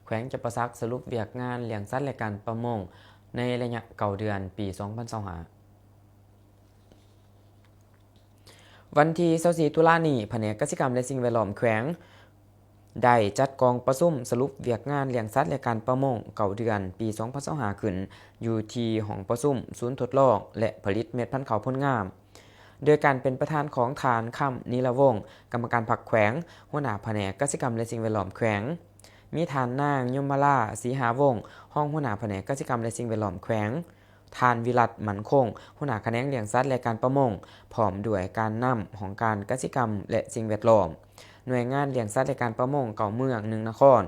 ແຂວງຈຳປາສັກສະຫຼຸບວຽກງານລ້ຽງສັດ ແລະ ການປະມົງໃນໄລຍະເກົ້າເດືອນ ປີສອງພັນຊາວຫ້າ. ວັນທີຊາວສີ່ ຕຸລານີ້, ພະແນກກະສິກຳ ແລະ ສິ່ງແວດລ້ອມແຂວງ ໄດ້ຈັດກອງປະຊຸມສະຫຼຸບວຽກງານລ້ຽງສັດ ແລະ ການປະມົງເກົ້າເດືອນ ປີສອງພັນຊາວຫ້າ ຂຶ້ນ ຢູ່ທີ່ຫ້ອງປະຊຸມສູນທົດລອງ ແລະ ຜະລິດເມັດພັນເຂົ້າໂພນງາມ ໂດຍການເປັນປະທານຂອງທ່ານ ຄຳ ນີລະວົງ ກຳມະການພັກແຂວງ, ຫົວໜ້າພະແນກກະສິກຳ ແລະ ສິ່ງແວດລ້ອມແຂວງ, ມີທ່ານ ນາງ ຍົມມະລາ ສີຫາວົງ ຮອງຫົວໜ້າພະແນກກະສິກຳ ແລະ ສິ່ງແວດລ້ອມແຂວງ, ທ່ານ ວິລັດ ໝັ້ນຄົງ ຫົວໜ້າຂະແໜງລ້ຽງສັດ ແລະ ການປະມົງ, ພ້ອມດ້ວຍການນຳຫ້ອງການກະສິກຳ ແລະ ສິ່ງແວດລ້ອມ, ໜ່ວຍງານລ້ຽງສັດ ແລະ ການປະມົງເກົ້າເມືອງ ໜຶ່ງນະຄອນ,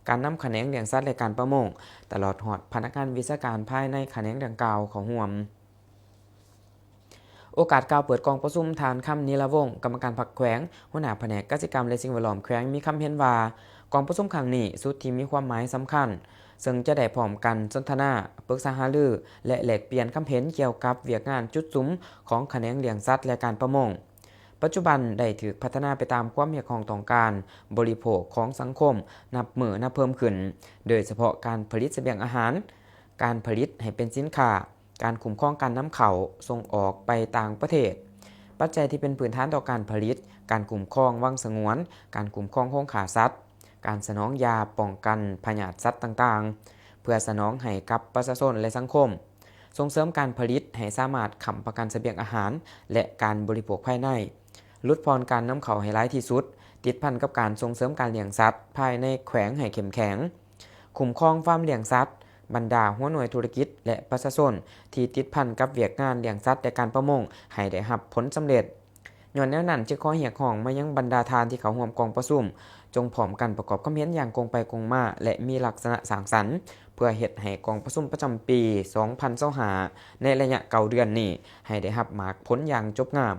ການນຳຂະແໜງລ້ຽງສັດ ແລະ ການປະມົງ, ຕະຫຼອດຮອດພະນັກງານວິຊາການພາຍໃນຂະແໜງດັ່ງກ່າວເຂົ້າຮ່ວມ. ໂອກາດກ່າວເປີດກອງປະຊຸມ, ທ່ານ ຄຳ ນີລະວົງ ກຳມະການພັກແຂວງ, ຫົວໜ້າພະແນກກະສິກຳ ແລະ ສິ່ງແວດລ້ອມແຂວງ ມີຄຳເຫັນວ່າ ກອງປະຊຸມຄັ້ງນີ້ສຸດທີ່ມີຄວາມໝາຍສຳຄັນ, ເຊິ່ງຈະໄດ້ພ້ອມກັນສົນທະນາ, ປຶກສາຫາລື ແລະ ແລກປ່ຽນຄຳເຫັນກ່ຽວກັບວຽກງານຈຸດສຸມຂອງຂະແໜງລ້ຽງສັດ ແລະ ການປະມົງ. ປັດຈຸບັນໄດ້ຖືກພັດທະນາໄປຕາມຄວາມຮຽກຮ້ອງຕ້ອງການບໍລິໂພກຂອງສັງຄົມນັບມື້ນັບເພີ່ມຂຶ້ນ, ໂດຍສະເພາະການຜະລິດສະບຽງອາຫານ, ການຜະລິດໃຫ້ເປັນສິນຄ້າ, ການຄຸ້ມຄອງການນຳເຂົ້າສົ່ງອອກໄປຕ່າງປະເທດ, ປັດໄຈທີ່ເປັນພື້ນຖານຕໍ່ການຜະລິດ, ການຄຸ້ມຄອງວັງສະຫງວນ, ການຄຸ້ມຄອງໂຮງຂ້າສັດ, ການສະໜອງຢາປ້ອງກັນພະຍາດສັດຕ່າງໆ ເພື່ອສະໜອງໃຫ້ກັບປະຊາຊົນ ແລະ ສັງຄົມ, ສົ່ງເສີມການຜະລິດໃຫ້ສາມາດຄ້ຳປະກັນສະບຽງອາຫານ ແລະ ການບໍລິໂພກພາຍໃນ, ຫຼຸດຜ່ອນການນຳເຂົ້າໃຫ້ຫຼາຍທີ່ສຸດ, ຕິດພັນກັບການສົ່ງເສີມການລ້ຽງສັດພາຍໃນແຂວງໃຫ້ເຂັ້ມແຂງ, ຄຸ້ມຄອງຟາມລ້ຽງສັດ, ບັນດາຫົວໜ່ວຍທຸລະກິດ ແລະ ປະຊາຊົນທີ່ຕິດພັນກັບວຽກງານລ້ຽງສັດ ແລະ ການປະມົງໃຫ້ໄດ້ຮັບຜົນສຳເລັດ. ຍ້ອນແນວນັ້ນ, ຈຶ່ງຂໍຮຽກຮ້ອງມາຍັງບັນດາທ່ານທີ່ເຂົ້າຮ່ວມກອງປະຊຸມ, ຈົ່ງພ້ອມກັນປະກອບຄຳເຫັນຢ່າງກົງໄປກົງມາ ແລະ ມີລັກສະນະສ້າງສັນ, ເພື່ອເຮັດໃຫ້ກອງປະຊຸມປະຈຳປີສອງພັນຊາວຫ້າ ໃນໄລຍະເກົ້າເດືອນນີ້ ໃຫ້ໄດ້ຮັບໝາກຜົນຢ່າງຈົບງາມ.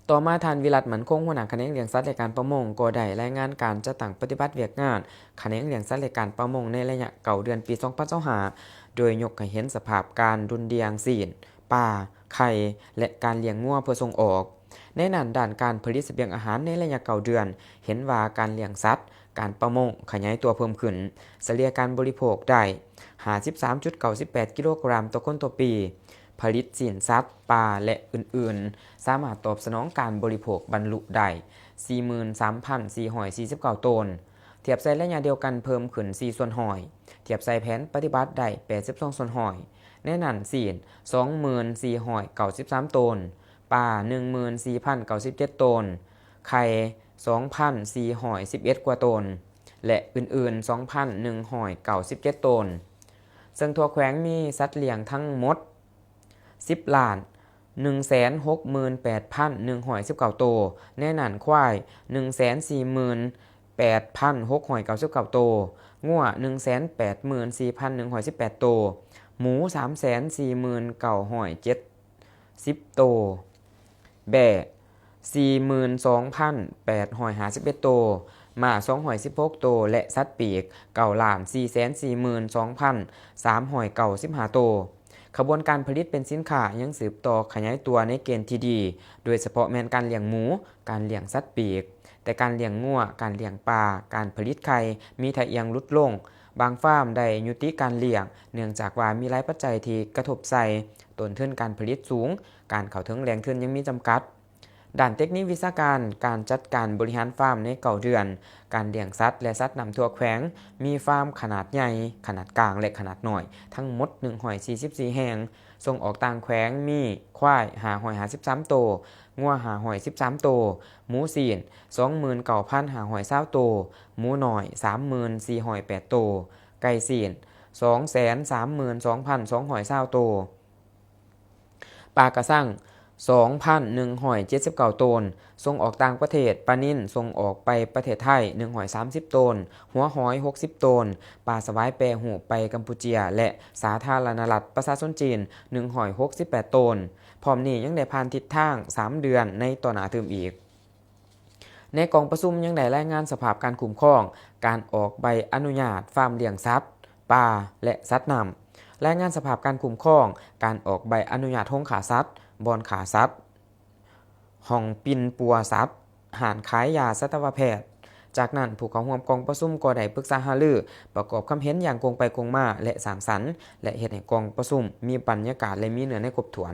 ຕໍ່ມາ, ທ່ານ ວິລັດ ໝັ້ນຄົງ ຫົວໜ້າຂະແໜງລ້ຽງສັດ ແລະ ການປະມົງ ກໍໄດ້ລາຍງານການຈັດຕັ້ງປະຕິບັດວຽກງານຂະແໜງລ້ຽງສັດ ແລະ ການປະມົງໃນໄລຍະເກົ້າເດືອນ ປີສອງພັນຊາວຫ້າ ໂດຍຍົກໃຫ້ເຫັນສະພາບການດຸ່ນດ່ຽງຊີ້ນ, ປາ, ໄຂ່ ແລະ ການລ້ຽງງົວເພື່ອສົ່ງອອກ. ໃນນັ້ນ, ດ້ານການຜະລິດສະບຽງອາຫານໃນໄລຍະເກົ້າເດືອນ, ເຫັນວ່າການລ້ຽງສັດ, ການປະມົງຂະຫຍາຍຕົວເພີ່ມຂຶ້ນ, ສະເລ່ຍການບໍລິໂພກໄດ້ຫ້າສິບສາມຈຸດເກົ້າສິບແປດກິໂລກຣາມຕໍ່ຄົນຕໍ່ປີ. ຜະລິດຊີ້ນສັດ, ປາ ແລະ ອື່ນໆ ສາມາດຕອບສະໜອງການບໍລິໂພກບັນລຸໄດ້ສີ່ໝື່ນສາມພັນສີ່ຮ້ອຍສີ່ສິບເກົ້າໂຕນ, ທຽບໃສ່ໄລຍະດຽວກັນເພີ່ມຂຶ້ນສີ່ສ່ວນຮ້ອຍ, ທຽບໃສ່ແຜນປະຕິບັດໄດ້ແປດສິບສອງສ່ວນຮ້ອຍ, ໃນນັ້ນຊີ້ນສອງໝື່ນສີ່ຮ້ອຍເກົ້າສິບສາມໂຕນ, ປາໜຶ່ງໝື່ນສີ່ພັນເກົ້າສິບເຈັດໂຕນ, ໄຂ່ສອງພັນສີ່ຮ້ອຍສິບເອັດກວ່າໂຕນ ແລະ ອື່ນໆສອງພັນໜຶ່ງຮ້ອຍເກົ້າສິບເຈັດໂຕນ. ເຊິ່ງທົ່ວແຂວງມີສັດລ້ຽງທັງໝົດສິບລ້ານໜຶ່ງແສນຫົກໝື່ນແປດພັນໜຶ່ງຮ້ອຍສິບເກົ້າໂຕ, ໃນນັ້ນຄວາຍໜຶ່ງແສນສີ່ໝື່ນແປດພັນຫົກຮ້ອຍເກົ້າສິບເກົ້າໂຕ, ງົວໜຶ່ງແສນແປດໝື່ນສີ່ພັນໜຶ່ງຮ້ອຍສິບແປດໂຕ, ໝູສາມແສນສີ່ໝື່ນເກົ້າຮ້ອຍເຈັດສິບໂຕ, ແບ້ສີ່ໝື່ນສອງພັນແປດຮ້ອຍຫ້າສິບເອັດໂຕ, ມ້າສອງຮ້ອຍສິບຫົກໂຕ ແລະ ສັດປີກເກົ້າລ້ານສີ່ແສນສີ່ໝື່ນສອງພັນສາມຮ້ອຍເກົ້າສິບຫ້າໂຕ. ຂະບວນການຜະລິດເປັນສິນຄ້າຍັງສືບຕໍ່ຂະຫຍາຍຕົວໃນເກນທີ່ດີ, ໂດຍສະເພາະແມ່ນການລ້ຽງໝູ, ການລ້ຽງສັດປີກ, ແຕ່ການລ້ຽງງົວ, ການລ້ຽງປາ, ການຜະລິດໄຂ່ມີທ່າອ່ຽງຫຼຸດລົງ. ບາງຟາມໄດ້ຍຸຕິການລ້ຽງ ເນື່ອງຈາກວ່າມີຫຼາຍປັດໄຈທີ່ກະທົບໃສ່, ຕົ້ນທຶນການຜະລິດສູງ, ການເຂົ້າເຖິງແຫຼ່ງທຶນຍັງມີຈຳກັດ. ດ້ານເຕັກນິກວິຊາການ, ການຈັດການບໍລິຫານຟາມໃນເກົ້າເດືອນ, ການລ້ຽງສັດ ແລະ ສັດນ້ຳທົ່ວແຂວງ ມີຟາມຂະໜາດໃຫຍ່, ຂະໜາດກາງ ແລະ ຂະໜາດນ້ອຍ ທັງໝົດໜຶ່ງຮ້ອຍສີ່ສິບສີ່ແຫ່ງ. ສົ່ງອອກຕ່າງແຂວງມີຄວາຍຫ້າຮ້ອຍຫ້າສິບສາມໂຕ, ງົວຫ້າຮ້ອຍສິບສາມໂຕ, ໝູຊີ້ນສອງໝື່ນເກົ້າພັນຫ້າຮ້ອຍຊາວໂຕ, ໝູນ້ອຍສາມໝື່ນສີ່ຮ້ອຍແປດໂຕ, ໄກ່ຊີ້ນສອງແສນສາມໝື່ນສອງພັນສອງຮ້ອຍຊາວໂຕ. ປາກະຊັງສອງພັນໜຶ່ງຮ້ອຍເຈັດສິບເກົ້າໂຕນ, ສົ່ງອອກຕ່າງປະເທດ, ປານິນສົ່ງອອກໄປປະເທດໄທໜຶ່ງຮ້ອຍສາມສິບໂຕນ, ຫົວຫອຍຫົກສິບໂຕນ, ປາສະຫວາຍແປຮູບໄປກຳປູເຈຍ ແລະ ສາທາລະນະລັດປະຊາຊົນຈີນໜຶ່ງຮ້ອຍຫົກສິບແປດໂຕນ. ພ້ອມນີ້ຍັງໄດ້ຜ່ານທິດທາງສາມເດືອນໃນຕໍ່ໜ້າຕື່ມອີກ. ໃນກອງປະຊຸມຍັງໄດ້ລາຍງານສະພາບການຄຸ້ມຄອງການອອກໃບອະນຸຍາດຟາມລ້ຽງສັດປ່າ ແລະ ສັດນ້ຳ, ລາຍງານສະພາບການຄຸ້ມຄອງການອອກໃບອະນຸຍາດໂຮງຂ້າສັດ, ບ່ອນຂ້າສັດ, ຫ້ອງປິ່ນປົວສັດ, ຮ້ານຂາຍຢາສັດຕະວະແພດ, ຈາກນັ້ນ ຜູ້ເຂົ້າຮ່ວມກອງປະຊຸມກໍໄດ້ປຶກສາຫາລື ປະກອບຄຳເຫັນຢ່າງກົງໄປກົງມາ ແລະ ສ້າງສັນ ແລະ ເຮັດໃຫ້ກອງປະຊຸມມີບັນຍາກາດ ແລະ ມີເນື້ອໃນຄົບຖ້ວນ.